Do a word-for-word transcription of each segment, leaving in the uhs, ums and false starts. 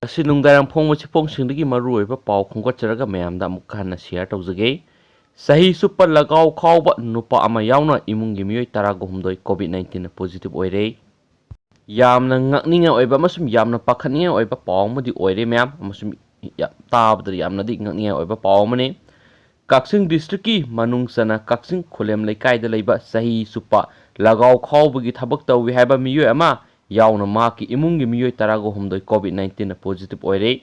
ꯉꯁꯤ ꯅꯨꯡꯗꯥꯡ ꯐꯣꯡꯕ ꯆꯦꯐꯣꯡꯁꯤꯡꯗꯒꯤ ꯃꯔꯨꯑꯣꯏꯕ ꯄꯥꯎ ꯈꯣꯝꯒꯠꯆꯔꯒ ꯃꯌꯥꯝꯗ ꯑꯃꯨꯛ ꯍꯟꯅ ꯁꯤꯌꯔ ꯇꯧꯖꯒꯦ꯫ ꯆꯍꯤ ꯆꯨꯞꯄ ꯂꯒꯥꯎ ꯈꯥꯎꯕ ꯅꯨꯄꯥ ꯑꯃ ꯌꯥꯎꯅ ꯏꯃꯨꯡꯒꯤ ꯃꯤꯑꯣꯏ ꯇꯔꯥꯒ ꯍꯨꯝꯗꯣꯏ ꯀꯣꯚꯤꯗ ꯅꯥꯏꯟꯇꯤꯟꯅ ꯄꯣꯖꯤꯇꯤꯚ ꯑꯣꯏꯔꯦ꯫ ꯌꯥꯝꯅ ꯉꯛꯅꯤꯡꯉꯥꯏ ꯑꯣꯏꯕ ꯑꯃꯁꯨꯡ ꯌꯥꯝꯅ ꯄꯥꯈꯠꯅꯤꯡꯉꯥꯏ ꯑꯣꯏꯕ ꯄꯥꯎ ꯑꯃꯗꯤ ꯑꯣꯏꯔꯦ ꯃꯌꯥꯝ, ꯑꯃꯁꯨꯡ ꯌꯥꯝ ꯇꯥꯕꯗ ꯌꯥꯝꯅꯗꯤ ꯉꯛꯅꯤꯡꯉꯥꯏ ꯑꯣꯏꯕ ꯄꯥꯎ ꯑꯃꯅꯤ꯫ ꯀꯛꯆꯤꯡ ꯗꯤꯁꯇ꯭ꯔꯤꯛꯀꯤ ꯃꯅꯨꯡ ꯆꯟꯅ ꯀꯛꯆꯤꯡ ꯈꯨꯂꯦꯝ ꯂꯩꯀꯥꯏꯗ ꯂꯩꯕ ꯆꯍꯤ ꯆꯨꯞꯄ ꯂꯒꯥꯎ ꯈꯥꯎꯕꯒꯤ ꯊꯕꯛ ꯇꯧꯏ ꯍꯥꯏꯕ ꯃꯤꯑꯣꯏ ꯑꯃ ꯌꯥꯎꯅ ꯃꯍꯥꯛꯀꯤ ꯏꯃꯨꯡꯒꯤ ꯃꯤꯑꯣꯏ ꯇꯔꯥꯒ ꯍꯨꯝꯗꯣꯏ ꯀꯣꯚꯤꯗ ꯅꯥꯏꯟꯇꯤꯟꯅ ꯄꯣꯖꯤꯇꯤꯚ ꯑꯣꯏꯔꯦ꯫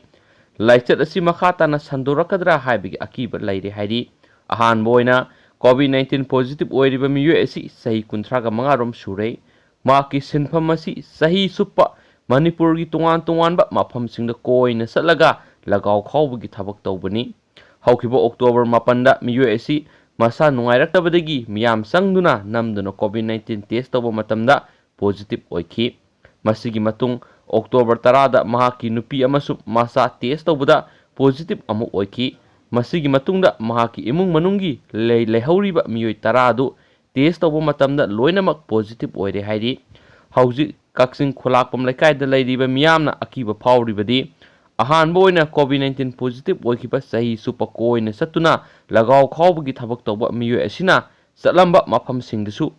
ꯂꯥꯏꯆꯠ ꯑꯁꯤ ꯃꯈꯥ ꯇꯥꯅ ꯁꯟꯗꯣꯔꯛꯀꯗ꯭ꯔꯥ ꯍꯥꯏꯕꯒꯤ ꯑꯀꯤꯕ ꯂꯩꯔꯦ ꯍꯥꯏꯔꯤ꯫ ꯑꯍꯥꯟꯕ ꯑꯣꯏꯅ ꯀꯣꯚꯤꯗ ꯅꯥꯏꯟꯇꯤꯟ ꯄꯣꯖꯤꯇꯤꯚ ꯑꯣꯏꯔꯤꯕ ꯃꯤꯑꯣꯏ ꯑꯁꯤ ꯆꯍꯤ ꯀꯨꯟꯊ꯭ꯔꯥꯒ ꯃꯉꯥ ꯔꯣꯝ ꯁꯨꯔꯦ꯫ ꯃꯍꯥꯛꯀꯤ ꯁꯤꯟꯐꯝ ꯑꯁꯤ ꯆꯍꯤ ꯆꯨꯞꯄ ꯃꯅꯤꯄꯨꯔꯒꯤ ꯇꯣꯉꯥꯟ ꯇꯣꯉꯥꯟꯕ ꯃꯐꯝꯁꯤꯡꯗ ꯀꯣꯏꯅ ꯆꯠꯂꯒ ꯂꯒꯥꯎ ꯈꯥꯎꯕꯒꯤ ꯊꯕꯛ ꯇꯧꯕꯅꯤ꯫ ꯍꯧꯈꯤꯕ ꯑꯣꯛꯇꯣꯕꯔ ꯃꯥꯄꯟꯗ ꯃꯤꯑꯣꯏ ꯑꯁꯤ ꯃꯁꯥ ꯅꯨꯡꯉꯥꯏꯔꯛꯇꯕꯗꯒꯤ ꯃꯤꯌꯥꯝ ꯆꯪꯗꯨꯅ ꯅꯝꯗꯨꯅ ꯀꯣꯚꯤꯗ ꯅꯥꯏꯟꯇꯤꯟ ꯇꯦꯁ ꯇꯧꯕ ꯃꯇꯝꯗ ꯄꯣꯖꯤꯇꯤꯚ ꯑꯣꯏꯈꯤ꯫ ꯃꯁꯤꯒꯤ ꯃꯇꯨꯡ ꯑꯣꯛꯇꯣꯕꯔ ꯇꯔꯥꯗ ꯃꯍꯥꯛꯀꯤ ꯅꯨꯄꯤ ꯑꯃꯁꯨ ꯃꯁꯥ ꯇꯦꯁ ꯇꯧꯕꯗ ꯄꯣꯖꯤꯇꯤꯚ ꯑꯃꯨꯛ ꯑꯣꯏꯈꯤ꯫ ꯃꯁꯤꯒꯤ ꯃꯇꯨꯡꯗ ꯃꯍꯥꯛꯀꯤ ꯏꯃꯨꯡ ꯃꯅꯨꯡꯒꯤ ꯂꯩ-, ꯂꯩꯍꯧꯔꯤꯕ ꯃꯤꯑꯣꯏ ꯇꯔꯥ ꯑꯗꯨ ꯇꯦꯁ ꯇꯧꯕ ꯃꯇꯝꯗ ꯂꯣꯏꯅꯃꯛ ꯄꯣꯖꯤꯇꯤꯚ ꯑꯣꯏꯔꯦ ꯍꯥꯏꯔꯤ꯫ ꯍꯧꯖꯤꯛ ꯀꯛꯆꯤꯡ ꯈꯨꯂꯥꯛꯄꯝ ꯂꯩꯀꯥꯏꯗ ꯂꯩꯔꯤꯕ ꯃꯤꯌꯥꯝꯅ ꯑꯀꯤꯕ ꯐꯥꯎꯔꯤꯕꯗꯤ ꯑꯍꯥꯟꯕ ꯑꯣꯏꯅ ꯀꯣꯚꯤꯗ ꯅꯥꯏꯟꯇꯤꯟ ꯄꯣꯖꯤꯇꯤꯚ ꯑꯣꯏꯈꯤꯕ ꯆꯍꯤ ꯆꯨꯞꯄ ꯀꯣꯏꯅ ꯆꯠꯇꯨꯅ ꯂꯒꯥꯎ ꯈꯥꯎꯕꯒꯤ ꯊꯕꯛ ꯇꯧꯕ ꯃꯤꯑꯣꯏ ꯑꯁꯤꯅ ꯆꯠꯂꯝꯕ ꯃꯐꯝꯁꯤꯡꯗꯁꯨ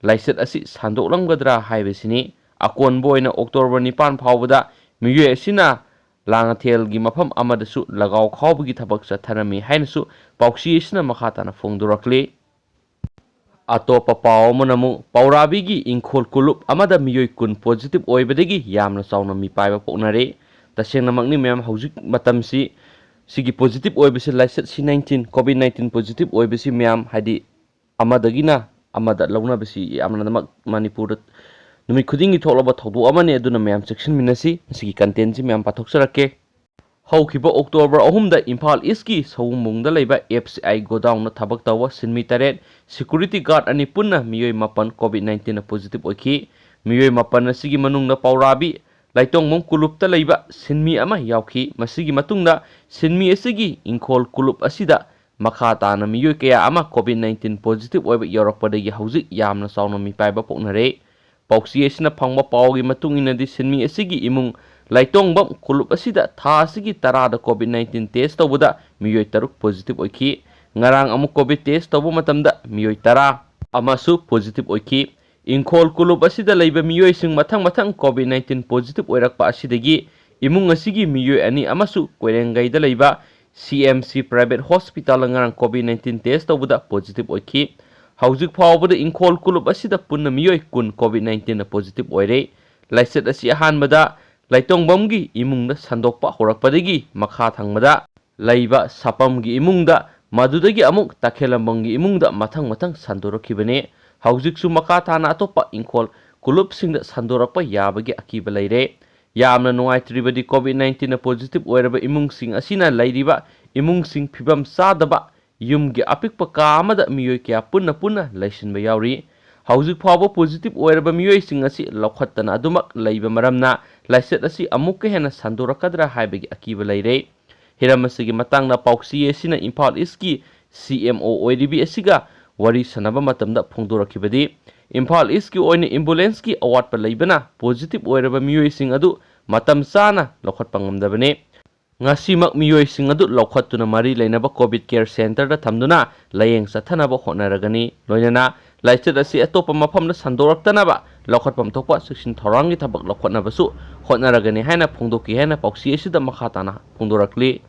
ꯂꯥꯏꯆꯠ ꯑꯁꯤ ꯁꯟꯗꯣꯛꯂꯝꯒꯗ꯭ꯔꯥ ꯍꯥꯏꯕꯁꯤꯅꯤ꯫ ꯑꯀꯣꯟꯕ ꯑꯣꯏꯅ ꯑꯣꯛꯇꯣꯕꯔ ꯅꯤꯄꯥꯟ ꯐꯥꯎꯕꯗ ꯃꯤꯑꯣꯏ ꯑꯁꯤꯅ ꯂꯥꯡꯉꯊꯦꯜꯒꯤ ꯃꯐꯝ ꯑꯃꯗꯁꯨ ꯂꯒꯥꯎ ꯈꯥꯎꯕꯒꯤ ꯊꯕꯛ ꯆꯠꯊꯔꯝꯃꯤ ꯍꯥꯏꯅꯁꯨ ꯄꯥꯎꯆꯦ ꯑꯁꯤꯅ ꯃꯈꯥ ꯇꯥꯅ ꯐꯣꯡꯗꯣꯔꯛꯂꯤ꯫ ꯑꯇꯣꯞꯄ ꯄꯥꯎ ꯑꯃꯅ ꯑꯃꯨꯛ ꯄꯥꯎꯔꯥꯕꯤꯒꯤ ꯏꯪꯈꯣꯜ ꯀꯣꯂꯨꯞ ꯑꯃꯗ ꯃꯤꯑꯣꯏ ꯀꯨꯟ ꯄꯣꯖꯤꯇꯤꯚ ꯑꯣꯏꯕꯗꯒꯤ ꯌꯥꯝꯅ ꯆꯥꯎꯅ ꯃꯤꯄꯥꯏꯕ ꯄꯣꯛꯅꯔꯦ꯫ ꯇꯁꯦꯡꯅꯃꯛꯅꯤ ꯃꯌꯥꯝ, ꯍꯧꯖꯤꯛ ꯃꯇꯝꯁꯤ ꯁꯤꯒꯤ ꯄꯣꯖꯤꯇꯤꯚ ꯑꯣꯏꯕꯁꯤ ꯂꯥꯏꯆꯠ ꯁꯤ ꯅꯥꯏꯟꯇꯤꯟ, ꯀꯣꯚꯤꯗ ꯅꯥꯏꯟꯇꯤꯟ ꯄꯣꯖꯤꯇꯤꯚ ꯑꯣꯏꯕꯁꯤ ꯃꯌꯥꯝ, ꯍꯥꯏꯗꯤ ꯑꯃꯗꯒꯤꯅ ꯑꯃꯗ ꯂꯧꯅꯕꯁꯤ ꯌꯥꯝꯅꯃꯛ ꯃꯅꯤꯄꯨꯔꯗ ꯅꯨꯃꯤꯠ ꯈꯨꯗꯤꯡꯒꯤ ꯊꯣꯛꯂꯕ ꯊꯧꯗꯣꯛ ꯑꯃꯅꯤ꯫ ꯑꯗꯨꯅ ꯃꯌꯥꯝ ꯆꯦꯛꯁꯤꯟꯃꯤꯟꯅꯁꯤ꯫ ꯃꯁꯤꯒꯤ ꯀꯟꯇꯦꯟꯁꯤ ꯃꯌꯥꯝ ꯄꯥꯊꯣꯛꯆꯔꯛꯀꯦ꯫ ꯍꯧꯈꯤꯕ ꯑꯣꯛꯇꯣꯕꯔ ꯑꯍꯨꯝꯗ ꯏꯝꯐꯥꯜ ꯏꯁꯀꯤ ꯁꯋꯨꯝꯕꯨꯡꯗ ꯂꯩꯕ ꯑꯦꯐ ꯁꯤ ꯑꯥꯏ ꯒꯣꯗꯥꯎꯟꯗ ꯊꯕꯛ ꯇꯧꯕ ꯁꯤꯟꯃꯤ ꯇꯔꯦꯠ, ꯁꯦꯀ꯭ꯌꯨꯔꯤꯇꯤ ꯒꯥꯔꯗ ꯑꯅꯤ ꯄꯨꯟꯅ ꯃꯤꯑꯣꯏ ꯃꯥꯄꯟ ꯀꯣꯚꯤꯗ ꯅꯥꯏꯟꯇꯤꯟꯅ ꯄꯣꯖꯤꯇꯤꯚ ꯑꯣꯏꯈꯤ꯫ ꯃꯤꯑꯣꯏ ꯃꯥꯄꯟ ꯑꯁꯤꯒꯤ ꯃꯅꯨꯡꯗ ꯄꯥꯎꯔꯥꯕꯤ ꯂꯥꯏꯇꯣꯡꯕꯝ ꯀꯣꯂꯨꯞꯇ ꯂꯩꯕ ꯁꯤꯟꯃꯤ ꯑꯃ ꯌꯥꯎꯈꯤ꯫ ꯃꯁꯤꯒꯤ ꯃꯇꯨꯡꯗ ꯁꯤꯟꯃꯤ ꯑꯁꯤꯒꯤ ꯏꯪꯈꯣꯜ ꯀꯣꯂꯨꯞ ꯑꯁꯤꯗ ꯃꯈꯥ ꯇꯥꯅ ꯃꯤꯑꯣꯏ ꯀꯌꯥ ꯑꯃ ꯀꯣꯚꯤꯗ ꯅꯥꯏꯟꯇꯤꯟ ꯄꯣꯖꯤꯇꯤꯚ ꯑꯣꯏꯕ ꯌꯧꯔꯛꯄꯗꯒꯤ ꯍꯧꯖꯤꯛ ꯌꯥꯝꯅ ꯆꯥꯎꯅ ꯃꯤꯄꯥꯏꯕ ꯄꯣꯛꯅꯔꯦ꯫ ꯄꯥꯎꯆꯦ ꯑꯁꯤꯅ ꯐꯪꯕ ꯄꯥꯎꯒꯤ ꯃꯇꯨꯡ ꯏꯟꯅꯗꯤ ꯁꯤꯟꯃꯤ ꯑꯁꯤꯒꯤ ꯏꯃꯨꯡ ꯂꯩꯇꯣꯡꯕꯝ ꯀꯨꯂꯨꯞ ꯑꯁꯤꯗ ꯊꯥ ꯑꯁꯤꯒꯤ ꯇꯔꯥꯗ COVID nineteen test ꯇꯧꯕꯗ ꯃꯤꯑꯣꯏ ꯇꯔꯨꯛ positive ꯑꯣꯏꯈꯤ꯫ ꯉꯔꯥꯡ ꯑꯃꯨꯛ COVID test ꯇꯧꯕ ꯃꯇꯝꯗ ꯃꯤꯑꯣꯏ ꯇꯔꯥ ꯑꯃꯁꯨ positive ꯑꯣꯏꯈꯤ꯫ ꯏꯪꯈꯣꯜ ꯀꯨꯂꯨꯞ ꯑꯁꯤꯗ ꯂꯩꯕ ꯃꯤꯑꯣꯏꯁꯤꯡ ꯃꯊꯪ ꯃꯊꯪ COVID nineteen positive ꯑꯣꯏꯔꯛꯄ ꯑꯁꯤꯗꯒꯤ ꯏꯃꯨꯡ ꯑꯁꯤꯒꯤ ꯃꯤꯑꯣꯏ ꯑꯅꯤ ꯑꯃꯁꯨ ꯀꯣꯏꯔꯦꯡꯒꯩꯗ ꯂꯩꯕ C M C Private Hospitalꯗ ꯉꯔꯥꯡ COVID nineteen test ꯇꯧꯕꯗ positive ꯑꯣꯏꯈꯤ꯫ ꯍꯧꯖꯤꯛ ꯐꯥꯎꯕꯗ ꯏꯪꯈꯣꯜ ꯀꯨꯂꯨꯞ ꯑꯁꯤꯗ ꯄꯨꯟꯅ ꯃꯤꯑꯣꯏ ꯀꯨꯟ COVID nineteenꯅ positive ꯑꯣꯏꯔꯦ꯫ ꯂꯥꯏꯆꯠ ꯑꯁꯤ ꯑꯍꯥꯟꯕꯗ ꯂꯩꯇꯣꯡꯕꯝꯒꯤ ꯏꯃꯨꯡꯗ ꯁꯟꯗꯣꯛꯄ ꯍꯧꯔꯛꯄꯗꯒꯤ ꯃꯈꯥ ꯊꯪꯕꯗ ꯂꯩꯕ ꯁꯥꯄꯝꯒꯤ ꯏꯃꯨꯡꯗ, ꯃꯗꯨꯗꯒꯤ ꯑꯃꯨꯛ ꯇꯈꯦꯂꯝꯕꯝꯒꯤ ꯏꯃꯨꯡꯗ ꯃꯊꯪ ꯃꯊꯪ ꯁꯟꯗꯣꯔꯛꯈꯤꯕꯅꯤ꯫ ꯍꯧꯖꯤꯛꯁꯨ ꯃꯈꯥ ꯇꯥꯅ ꯑꯇꯣꯞꯄ ꯏꯪꯈꯣꯜ ꯀꯨꯂꯨꯞꯁꯤꯡꯗ ꯁꯟꯗꯣꯔꯛꯄ ꯌꯥꯕꯒꯤ ꯑꯀꯤꯕ ꯂꯩꯔꯦ꯫ ꯌꯥꯝꯅ ꯅꯨꯡꯉꯥꯏꯇ꯭ꯔꯤꯕꯗꯤ COVID nineteenꯅ positive ꯑꯣꯏꯔꯕ ꯏꯃꯨꯡꯁꯤꯡ ꯑꯁꯤꯅ ꯂꯩꯔꯤꯕ ꯏꯃꯨꯡꯁꯤꯡ ꯐꯤꯕꯝ ꯆꯥꯗꯕ ꯌꯨꯝꯒꯤ ꯑꯄꯤꯛꯄ ꯀꯥ ꯑꯃꯗ ꯃꯤꯑꯣꯏ ꯀꯌꯥ ꯄꯨꯟꯅ ꯄꯨꯟꯅ ꯂꯩꯁꯤꯟꯕ ꯌꯥꯎꯔꯤ꯫ ꯍꯧꯖꯤꯛ ꯐꯥꯎꯕ positive ꯑꯣꯏꯔꯕ ꯃꯤꯑꯣꯏꯁꯤꯡ ꯑꯁꯤ ꯂꯧꯈꯠꯇꯅ ꯑꯗꯨꯃꯛ ꯂꯩꯕ ꯃꯔꯝꯅ ꯂꯥꯏꯆꯠ ꯑꯁꯤ ꯑꯃꯨꯛꯀ ꯍꯦꯟꯅ ꯁꯟꯗꯣꯔꯛꯀꯗ꯭ꯔꯥ ꯍꯥꯏꯕꯒꯤ ꯑꯀꯤꯕ ꯂꯩꯔꯦ꯫ ꯍꯤꯔꯝ ꯑꯁꯤꯒꯤ ꯃꯇꯥꯡꯗ ꯄꯥꯎꯆꯦ ꯑꯁꯤꯅ ꯏꯝꯐꯥꯜ ꯏꯁꯀꯤ C M O ꯑꯣꯏꯔꯤꯕꯤ ꯑꯁꯤꯒ ꯋꯥꯔꯤ ꯁꯥꯟꯅꯕ ꯃꯇꯝꯗ ꯐꯣꯡꯗꯣꯔꯛꯈꯤꯕꯗꯤ, ꯏꯝꯐꯥꯜ ꯏꯁꯀꯤ ꯑꯣꯏꯅ ambulanceꯀꯤ ꯑꯋꯥꯠꯄ ꯂꯩꯕꯅ positive ꯑꯣꯏꯔꯕ ꯃꯤꯑꯣꯏꯁꯤꯡ ꯑꯗꯨ ꯃꯇꯝ ꯆꯥꯅ ꯂꯧꯈꯠꯄ ꯉꯝꯗꯕꯅꯤ꯫ ꯉꯁꯤꯃꯛ ꯃꯤꯑꯣꯏꯁꯤꯡ ꯑꯗꯨ ꯂꯧꯈꯠꯇꯨꯅ ꯃꯔꯤ ꯂꯩꯅꯕ COVID care centreꯗ ꯊꯝꯗꯨꯅ ꯂꯥꯌꯦꯡ ꯆꯠꯊꯅꯕ ꯍꯣꯠꯅꯔꯒꯅꯤ꯫ ꯂꯣꯏꯅꯅ ꯂꯥꯏꯆꯠ ꯑꯁꯤ ꯑꯇꯣꯞꯄ ꯃꯐꯝꯗ ꯁꯟꯗꯣꯔꯛꯇꯅꯕ ꯂꯧꯈꯠꯐꯝ ꯊꯣꯛꯄ ꯆꯦꯛꯁꯤꯟ ꯊꯧꯔꯥꯡꯒꯤ ꯊꯕꯛ ꯂꯧꯈꯠꯅꯕꯁꯨ ꯍꯣꯠꯅꯔꯒꯅꯤ ꯍꯥꯏꯅ ꯐꯣꯡꯗꯣꯛꯈꯤ ꯍꯥꯏꯅ ꯄꯥꯎꯆꯦ ꯑꯁꯤꯗ ꯃꯈꯥ ꯇꯥꯅ ꯐꯣꯡꯗꯣꯔꯛꯂꯤ꯫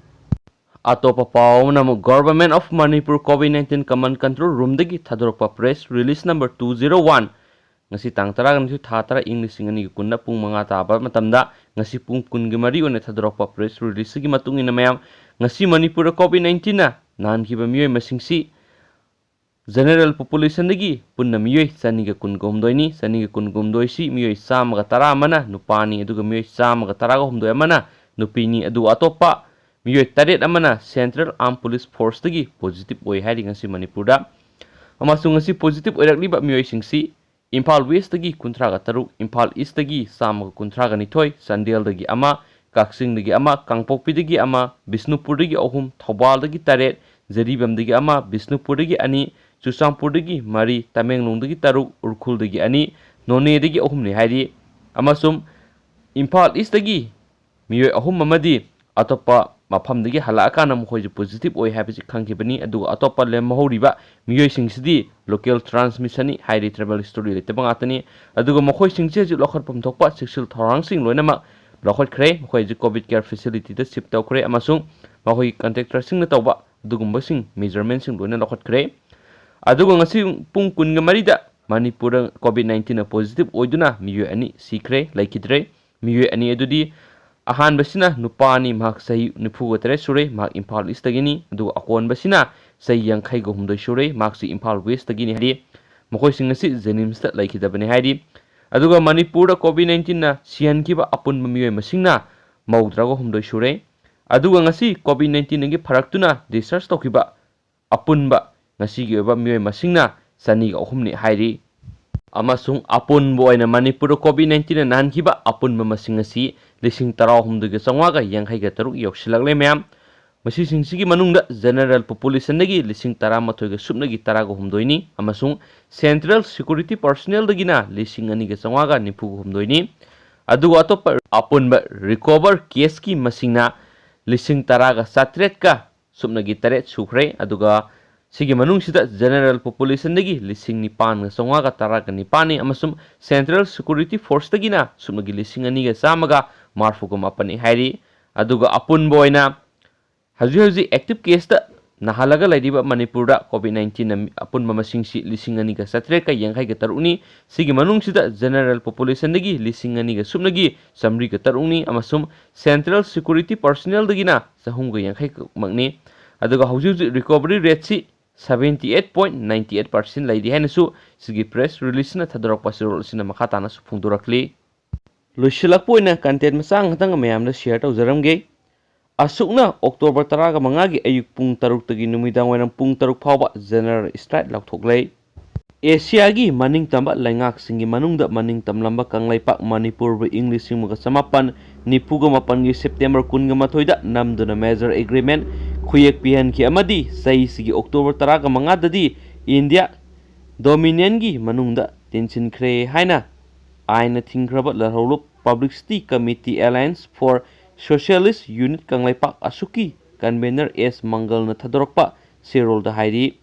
ꯑꯇꯣꯞꯄ ꯄꯥꯎ ꯑꯃꯅ ꯑꯃꯨꯛ Government of Manipur COVID nineteen Command Control Roomꯗꯒꯤ ꯊꯥꯗꯣꯔꯛꯄ press release number two zero one, ꯉꯁꯤ ꯇꯥꯡ ꯇꯔꯥꯒ ꯅꯤꯊꯣꯏ, ꯊꯥ ꯇꯔꯥ, ꯏꯪ ꯂꯤꯁꯤꯡ ꯑꯅꯤꯒ ꯀꯨꯟꯗ ꯄꯨꯡ ꯃꯉꯥ ꯇꯥꯕ ꯃꯇꯝꯗ ꯉꯁꯤ ꯄꯨꯡ ꯀꯨꯟꯒꯤ ꯃꯔꯤ ꯑꯣꯏꯅ ꯊꯥꯗꯣꯔꯛꯄ press releaseꯀꯤ ꯃꯇꯨꯡ ꯏꯟꯅ ꯃꯌꯥꯝ, ꯉꯁꯤ ꯃꯅꯤꯄꯨꯔꯗ COVID nineteenꯅ ꯅꯥꯍꯟꯈꯤꯕ ꯃꯤꯑꯣꯏ ꯃꯁꯤꯡꯁꯤ general populationꯗꯒꯤ ꯄꯨꯟꯅ ꯃꯤꯑꯣꯏ ꯆꯅꯤꯒ ꯀꯨꯟꯒ ꯍꯨꯝꯗꯣꯏꯅꯤ꯫ ꯆꯅꯤꯒ ꯀꯨꯟꯒ ꯍꯨꯝꯗꯣꯏꯁꯤ ꯃꯤꯑꯣꯏ ꯆꯥꯝꯃꯒ ꯇꯔꯥ ꯑꯃꯅ ꯅꯨꯄꯥꯅꯤ, ꯑꯗꯨꯒ ꯃꯤꯑꯣꯏ ꯆꯥꯝꯃꯒ ꯇꯔꯥꯒ ꯍꯨꯝꯗꯣꯏ ꯑꯃꯅ ꯅꯨꯄꯤꯅꯤ꯫ ꯑꯗꯨꯒ ꯑꯇꯣꯞꯄ ꯃꯤꯑꯣꯏ ꯇꯔꯦꯠ ꯑꯃꯅ Central Armed Police Forceꯇꯒꯤ positive ꯑꯣꯏ ꯍꯥꯏꯔꯤ ꯉꯁꯤ ꯃꯅꯤꯄꯨꯔꯗ꯫ ꯑꯃꯁꯨꯡ ꯉꯁꯤ positive ꯑꯣꯏꯔꯛꯂꯤꯕ ꯃꯤꯑꯣꯏꯁꯤꯡꯁꯤ ꯏꯝꯐꯥꯜ Westꯇꯒꯤ ꯀꯨꯟꯊ꯭ꯔꯥꯒ ꯇꯔꯨꯛ, ꯏꯝꯐꯥꯜ Eastꯇꯒꯤ ꯆꯥꯝꯃꯒ ꯀꯨꯟꯊ꯭ꯔꯥꯒ ꯅꯤꯊꯣꯏ, ꯆꯥꯟꯗꯦꯜꯗꯒꯤ ꯑꯃ, ꯀꯛꯆꯤꯡꯗꯒꯤ ꯑꯃ, ꯀꯥꯡꯄꯣꯛꯄꯤꯗꯒꯤ ꯑꯃ, ꯕꯤꯁꯅꯨꯄꯨꯔꯗꯒꯤ ꯑꯍꯨꯝ, ꯊꯧꯕꯥꯜꯗꯒꯤ ꯇꯔꯦꯠ, ꯖꯔꯤꯕꯥꯝꯗꯒꯤ ꯑꯃ, ꯕꯤꯁꯅꯨꯄꯨꯔꯗꯒꯤ ꯑꯅꯤ, ꯆꯨꯔꯆꯥꯟꯄꯨꯔꯗꯒꯤ ꯃꯔꯤ, ꯇꯃꯦꯡꯂꯣꯡꯗꯒꯤ ꯇꯔꯨꯛ, ꯎꯈ꯭ꯔꯨꯜꯗꯒꯤ ꯑꯅꯤ, ꯅꯣꯅꯦꯗꯒꯤ ꯑꯍꯨꯝꯅꯤ ꯍꯥꯏꯔꯤ꯫ ꯑꯃꯁꯨꯡ ꯏꯝꯐꯥꯜ ꯏꯁꯇꯒꯤ ꯃꯤꯑꯣꯏ ꯑꯍꯨꯝ ꯑꯃꯗꯤ ꯑꯇꯣꯞꯄ ꯃꯐꯝꯗꯒꯤ ꯍꯜꯂꯛꯑꯀꯥꯟꯗ ꯃꯈꯣꯏꯁꯨ ꯄꯣꯖꯤꯇꯤꯚ ꯑꯣꯏ ꯍꯥꯏꯕꯁꯤ ꯈꯪꯈꯤꯕꯅꯤ꯫ ꯑꯗꯨꯒ ꯑꯇꯣꯞꯄ ꯂꯦꯝꯍꯧꯔꯤꯕ ꯃꯤꯑꯣꯏꯁꯤꯡꯁꯤꯗꯤ ꯂꯣꯀꯦꯜ ꯇ꯭ꯔꯥꯟꯁꯃꯤꯁꯟꯅꯤ ꯍꯥꯏꯔꯤ, ꯇ꯭ꯔꯦꯚꯦꯜ ꯍꯤꯁꯇꯣꯔꯤ ꯂꯩꯇꯕ ꯉꯥꯛꯇꯅꯤ꯫ ꯑꯗꯨꯒ ꯃꯈꯣꯏꯁꯤꯡꯁꯤ ꯍꯧꯖꯤꯛ ꯂꯧꯈꯠꯐꯝ ꯊꯣꯛꯄ ꯆꯦꯛꯁꯤꯜ ꯊꯧꯔꯥꯡꯁꯤꯡ ꯂꯣꯏꯅꯃꯛ ꯂꯧꯈꯠꯈ꯭ꯔꯦ꯫ ꯃꯈꯣꯏ ꯍꯧꯖꯤꯛ ꯀꯣꯚꯤꯗ ꯀꯦꯌꯔ ꯐꯦꯁꯤꯂꯤꯇꯤꯗ ꯁꯤꯞ ꯇꯧꯈ꯭ꯔꯦ ꯑꯃꯁꯨꯡ ꯃꯈꯣꯏꯒꯤ ꯀꯟꯇꯦꯛꯇꯔꯁꯤꯡꯅ ꯇꯧꯕ ꯑꯗꯨꯒꯨꯝꯕꯁꯤꯡ, ꯃꯦꯖꯔꯃꯦꯟꯁꯤꯡ ꯂꯣꯏꯅ ꯂꯧꯈꯠꯈ꯭ꯔꯦ꯫ ꯑꯗꯨꯒ ꯉꯁꯤ ꯄꯨꯡ ꯀꯨꯟꯒ ꯃꯔꯤꯗ ꯃꯅꯤꯄꯨꯔꯗ ꯀꯣꯚꯤꯗ ꯅꯥꯏꯟꯇꯤꯟꯅ ꯄꯣꯖꯤꯇꯤꯚ ꯑꯣꯏꯗꯨꯅ ꯃꯤꯑꯣꯏ ꯑꯅꯤ ꯁꯤꯈ꯭ꯔꯦ, ꯂꯩꯈꯤꯗ꯭ꯔꯦ꯫ ꯃꯤꯑꯣꯏ ꯑꯅꯤ ꯑꯗꯨꯗꯤ ꯑꯍꯥꯟꯕꯁꯤꯅ ꯅꯨꯄꯥꯅꯤ, ꯃꯍꯥꯛ ꯆꯍꯤ ꯅꯤꯐꯨꯒ ꯇꯔꯦꯠ ꯁꯨꯔꯦ, ꯃꯍꯥꯛ ꯏꯝꯐꯥꯜ ꯏꯁꯇꯒꯤꯅꯤ꯫ ꯑꯗꯨꯒ ꯑꯀꯣꯟꯕꯁꯤꯅ ꯆꯍꯤ ꯌꯥꯡꯈꯩꯒ ꯍꯨꯝꯗꯣꯏ ꯁꯨꯔꯦ, ꯃꯍꯥꯛꯁꯨ ꯏꯝꯐꯥꯜ ꯋꯦꯁꯇꯒꯤꯅꯤ ꯍꯥꯏꯔꯤ꯫ ꯃꯈꯣꯏꯁꯤꯡ ꯑꯁꯤ ꯖꯦꯅꯤꯝꯁꯇ ꯂꯩꯈꯤꯗꯕꯅꯤ ꯍꯥꯏꯔꯤ꯫ ꯑꯗꯨꯒ ꯃꯅꯤꯄꯨꯔꯗ ꯀꯣꯚꯤꯗ ꯅꯥꯏꯟꯇꯤꯟꯅ ꯁꯤꯍꯟꯈꯤꯕ ꯑꯄꯨꯟꯕ ꯃꯤꯑꯣꯏ ꯃꯁꯤꯡꯅ ꯃꯧꯗ꯭ꯔꯥꯒ ꯍꯨꯝꯗꯣꯏ ꯁꯨꯔꯦ꯫ ꯑꯗꯨꯒ ꯉꯁꯤ ꯀꯣꯚꯤꯗ ꯅꯥꯏꯟꯇꯤꯟꯗꯒꯤ ꯐꯔꯛꯇꯨꯅ ꯗꯤꯁꯆꯥꯔꯖ ꯇꯧꯈꯤꯕ ꯑꯄꯨꯟꯕ ꯉꯁꯤꯒꯤ ꯑꯣꯏꯕ ꯃꯤꯑꯣꯏ ꯃꯁꯤꯡꯅ ꯆꯅꯤꯒ ꯑꯍꯨꯝꯅꯤ ꯍꯥꯏꯔꯤ꯫ ꯑꯃꯁꯨꯡ ꯑꯄꯨꯟꯕ ꯑꯣꯏꯅ ꯃꯅꯤꯄꯨꯔꯗ ꯀꯣꯚꯤꯗ ꯅꯥꯏꯟꯇꯤꯟꯅ ꯅꯥꯍꯟꯈꯤꯕ ꯑꯄꯨꯟꯕ ꯃꯁꯤꯡ ꯑꯁꯤ ꯂꯤꯁꯤꯡ ꯇꯔꯥꯍꯨꯝꯗꯣꯏꯒ ꯆꯥꯝꯃꯉꯥꯒ ꯌꯥꯡꯈꯩꯒ ꯇꯔꯨꯛ ꯌꯧꯁꯤꯜꯂꯛꯂꯦ ꯃꯌꯥꯝ꯫ ꯃꯁꯤꯁꯤꯡꯁꯤꯒꯤ ꯃꯅꯨꯡꯗ ꯖꯦꯅꯔꯦꯜ ꯄꯣꯄꯨꯂꯦꯁꯟꯗꯒꯤ ꯂꯤꯁꯤꯡ ꯇꯔꯥꯃꯥꯊꯣꯏꯒ ꯁꯨꯞꯅꯒꯤ ꯇꯔꯥꯒ ꯍꯨꯝꯗꯣꯏꯅꯤ ꯑꯃꯁꯨꯡ ꯁꯦꯟꯇ꯭ꯔꯦꯜ ꯁꯦꯀ꯭ꯌꯨꯔꯤꯇꯤ ꯄꯔꯁꯣꯅꯦꯜꯗꯒꯤꯅ ꯂꯤꯁꯤꯡ ꯑꯅꯤꯒ ꯆꯥꯝꯃꯉꯥꯒ ꯅꯤꯐꯨꯒ ꯍꯨꯝꯗꯣꯏꯅꯤ꯫ ꯑꯗꯨꯒ ꯑꯇꯣꯞꯄ ꯑꯄꯨꯟꯕ ꯔꯤꯀꯣꯚꯔ ꯀꯦꯁꯀꯤ ꯃꯁꯤꯡꯅ ꯂꯤꯁꯤꯡ ꯇꯔꯥꯒ ꯆꯥꯇ꯭ꯔꯦꯠꯀ ꯁꯨꯞꯅꯒꯤ ꯇꯔꯦꯠ ꯁꯨꯈ꯭ꯔꯦ꯫ ꯑꯗꯨꯒ ꯁꯤꯒꯤ ꯃꯅꯨꯡꯁꯤꯗ ꯖꯦꯅꯔꯦꯜ ꯄꯣꯄꯨꯂꯦꯁꯟꯗꯒꯤ ꯂꯤꯁꯤꯡ ꯅꯤꯄꯥꯟꯒ ꯆꯥꯝꯃꯉꯥꯒ ꯇꯔꯥꯒ ꯅꯤꯄꯥꯟꯅꯤ ꯑꯃꯁꯨꯡ ꯁꯦꯟꯇ꯭ꯔꯦꯜ ꯁꯦꯀ꯭ꯌꯨꯔꯤꯇꯤ ꯐꯣꯔꯁꯇꯒꯤꯅ ꯁꯨꯞꯅꯒꯤ ꯂꯤꯁꯤꯡ ꯑꯅꯤꯒ ꯆꯥꯝꯃꯒ ꯃꯔꯤꯐꯨꯒ ꯃꯥꯄꯟꯅꯤ ꯍꯥꯏꯔꯤ꯫ ꯑꯗꯨꯒ ꯑꯄꯨꯟꯕ ꯑꯣꯏꯅ ꯍꯧꯖꯤꯛ ꯍꯧꯖꯤꯛ ꯑꯦꯛꯇꯤꯚ ꯀꯦꯁꯇ ꯅꯥꯍꯜꯂꯒ ꯂꯩꯔꯤꯕ ꯃꯅꯤꯄꯨꯔꯗ ꯀꯣꯚꯤꯗ ꯅꯥꯏꯟꯇꯤꯟ ꯑꯄꯨꯟꯕ ꯃꯁꯤꯡꯁꯤ ꯂꯤꯁꯤꯡ ꯑꯅꯤꯒ ꯆꯥꯇ꯭ꯔꯦꯠꯀ ꯌꯥꯡꯈꯩꯒ ꯇꯔꯨꯛꯅꯤ꯫ ꯁꯤꯒꯤ ꯃꯅꯨꯡꯁꯤꯗ ꯖꯦꯅꯔꯦꯜ ꯄꯣꯄꯨꯂꯦꯁꯟꯗꯒꯤ ꯂꯤꯁꯤꯡ ꯑꯅꯤꯒ ꯁꯨꯞꯅꯒꯤ ꯆꯥꯃꯔꯤꯒ ꯇꯔꯨꯛꯅꯤ ꯑꯃꯁꯨꯡ ꯁꯦꯟꯇ꯭ꯔꯦꯜ ꯁꯦꯀ꯭ꯌꯨꯔꯤꯇꯤ ꯄꯔꯁꯣꯅꯦꯜꯗꯒꯤꯅ ꯆꯍꯨꯝꯒ ꯌꯥꯡꯈꯩꯃꯛꯅꯤ꯫ ꯑꯗꯨꯒ ꯍꯧꯖꯤꯛ ꯍꯧꯖꯤꯛ recovery ꯔꯦꯠꯁꯤ seventy eight point ninety eight percent ꯂꯩꯔꯤ ꯍꯥꯏꯅꯁꯨ ꯁꯤꯒꯤ ꯄ꯭ꯔꯦꯁ ꯔꯤꯂꯤꯖꯅ ꯊꯥꯗꯣꯔꯛꯄ ꯆꯦꯔꯣꯜ ꯑꯁꯤꯅ ꯃꯈꯥ ꯇꯥꯅꯁꯨ ꯐꯣꯡꯗꯣꯔꯛꯂꯤ꯫ ꯂꯣꯏꯁꯤꯜꯂꯛꯄ ꯑꯣꯏꯅ ꯀꯟꯇꯦꯟ ꯃꯆꯥ ꯈꯛꯇꯪ ꯃꯌꯥꯝꯗ ꯁꯤꯌꯔ ꯇꯧꯖꯔꯝꯒꯦ꯫ ꯑꯁꯨꯛꯅ ꯑꯣꯛꯇꯣꯕꯔ ꯇꯔꯥꯒ ꯃꯉꯥꯒꯤ ꯑꯌꯨꯛ ꯄꯨꯡ ꯇꯔꯨꯛꯇꯒꯤ ꯅꯨꯃꯤꯗꯥꯡ ꯋꯥꯏꯔꯝ ꯄꯨꯡ ꯇꯔꯨꯛ ꯐꯥꯎꯕ ꯖꯦꯅꯔꯦꯜ ꯁ꯭ꯇ꯭ꯔꯥꯏꯛ ꯂꯥꯎꯊꯣꯛꯂꯦ꯫ ꯑꯦꯁꯤꯌꯥꯒꯤ ꯃꯅꯤꯡꯇꯝꯕ ꯂꯩꯉꯥꯛꯁꯤꯡꯒꯤ ꯃꯅꯨꯡꯗ ꯃꯅꯤꯡ ꯇꯝꯂꯝꯕ ꯀꯪꯂꯩꯄꯥꯛ ꯃꯅꯤꯄꯨꯔꯕꯨ ꯏꯪ ꯂꯤꯁꯤꯡ ꯑꯃꯒ ꯆꯃꯥꯄꯟ ꯅꯤꯐꯨꯒ ꯃꯥꯄꯟꯒꯤ ꯁꯦꯞꯇꯦꯝꯕꯔ ꯀꯨꯟꯒ ꯃꯥꯊꯣꯏꯗ ꯅꯝꯗꯨꯅ ꯃꯦꯖꯔ ꯑꯦꯒ꯭ꯔꯤꯃꯦꯟ ꯈꯨꯌꯦꯛ ꯄꯤꯍꯟꯈꯤ ꯑꯃꯗꯤ ꯆꯍꯤꯁꯤꯒꯤ ꯑꯣꯛꯇꯣꯕꯔ ꯇꯔꯥꯒ ꯃꯉꯥꯗꯗꯤ ꯏꯟꯗꯤꯌꯥ ꯗꯣꯃꯤꯅꯤꯌꯟꯒꯤ ꯃꯅꯨꯡꯗ ꯇꯤꯟꯁꯤꯟꯈ꯭ꯔꯦ ꯍꯥꯏꯅ ꯑꯥꯏꯟꯅ ꯊꯤꯡꯈ꯭ꯔꯕ ꯂꯥꯜꯍꯧꯂꯨꯞ Publicity Committee Alliance for Socialist Unit Kangleipak ꯑꯁꯨꯛꯀꯤ convener ꯑꯦꯁ ꯃꯪꯒꯜꯅ ꯊꯥꯗꯣꯔꯛꯄ ꯆꯦꯔꯣꯜꯗ ꯍꯥꯏꯔꯤ꯫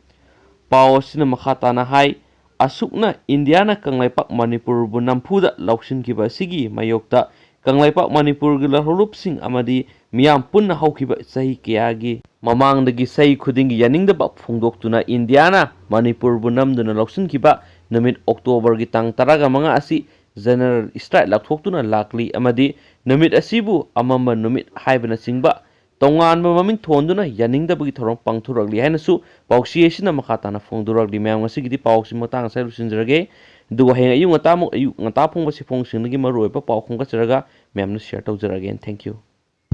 ꯄꯥꯎ ꯑꯁꯤꯅ ꯃꯈꯥ ꯇꯥꯅ ꯍꯥꯏ, ꯑꯁꯨꯛꯅ ꯏꯟꯗꯤꯌꯥꯅ ꯀꯪꯂꯩꯄꯥꯛ ꯃꯅꯤꯄꯨꯔꯕꯨ ꯅꯝꯐꯨꯗ ꯂꯧꯁꯤꯟꯈꯤꯕ ꯑꯁꯤꯒꯤ ꯃꯥꯌꯣꯛꯇ ꯀꯪꯂꯩꯄꯥꯛ ꯃꯅꯤꯄꯨꯔꯒꯤ ꯂꯧꯍꯧꯂꯨꯞꯁꯤꯡ ꯑꯃꯗꯤ ꯃꯤꯌꯥꯝ ꯄꯨꯟꯅ ꯍꯧꯈꯤꯕ ꯆꯍꯤ ꯀꯌꯥꯒꯤ ꯃꯃꯥꯡꯗꯒꯤ ꯆꯍꯤ ꯈꯨꯗꯤꯡꯒꯤ ꯌꯥꯅꯤꯡꯗꯕ ꯐꯣꯡꯗꯣꯛꯇꯨꯅ ꯏꯟꯗꯤꯌꯥꯅ ꯃꯅꯤꯄꯨꯔꯕꯨ ꯅꯝꯗꯨꯅ ꯂꯧꯁꯤꯟꯈꯤꯕ ꯅꯨꯃꯤꯠ ꯑꯣꯛꯇꯣꯕꯔꯒꯤ ꯇꯥꯡ ꯇꯔꯥꯒ ꯃꯉꯥ ꯑꯁꯤ general strike ꯂꯥꯎꯊꯣꯛꯇꯨꯅ ꯂꯥꯛꯂꯤ ꯑꯃꯗꯤ ꯅꯨꯃꯤꯠ ꯑꯁꯤꯕꯨ ꯑꯃꯝꯕ ꯅꯨꯃꯤꯠ ꯍꯥꯏꯕꯅꯆꯤꯡꯕ ꯇꯣꯉꯥꯟꯕ ꯃꯃꯤꯡ ꯊꯣꯟꯗꯨꯅ ꯌꯥꯅꯤꯡꯗꯕꯒꯤ ꯊꯧꯔꯝ ꯄꯥꯡꯊꯣꯔꯛꯂꯤ ꯍꯥꯏꯅꯁꯨ ꯄꯥꯎꯆꯦ ꯑꯁꯤꯅ ꯃꯈꯥ ꯇꯥꯅ ꯐꯣꯡꯗꯣꯔꯛꯂꯤ꯫ ꯃꯌꯥꯝ, ꯉꯁꯤꯒꯤꯗꯤ ꯄꯥꯎꯁꯤ ꯃꯇꯥꯡ ꯑꯁꯤꯗ ꯂꯣꯏꯁꯤꯟꯖꯔꯒꯦ꯫ ꯑꯗꯨꯒ ꯍꯌꯦꯡ ꯑꯌꯨꯛ ꯉꯟꯇꯥꯃꯨꯛ, ꯑꯌꯨꯛ ꯉꯟꯇꯥ ꯐꯣꯡꯕ ꯆꯦꯐꯣꯡꯁꯤꯡꯗꯒꯤ ꯃꯔꯨꯑꯣꯏꯕ ꯄꯥꯎ ꯈꯣꯝꯒꯠꯆꯔꯒ ꯃꯌꯥꯝꯅ share ꯇꯧꯖꯔꯛꯑꯒꯦ꯫ Thank you꯫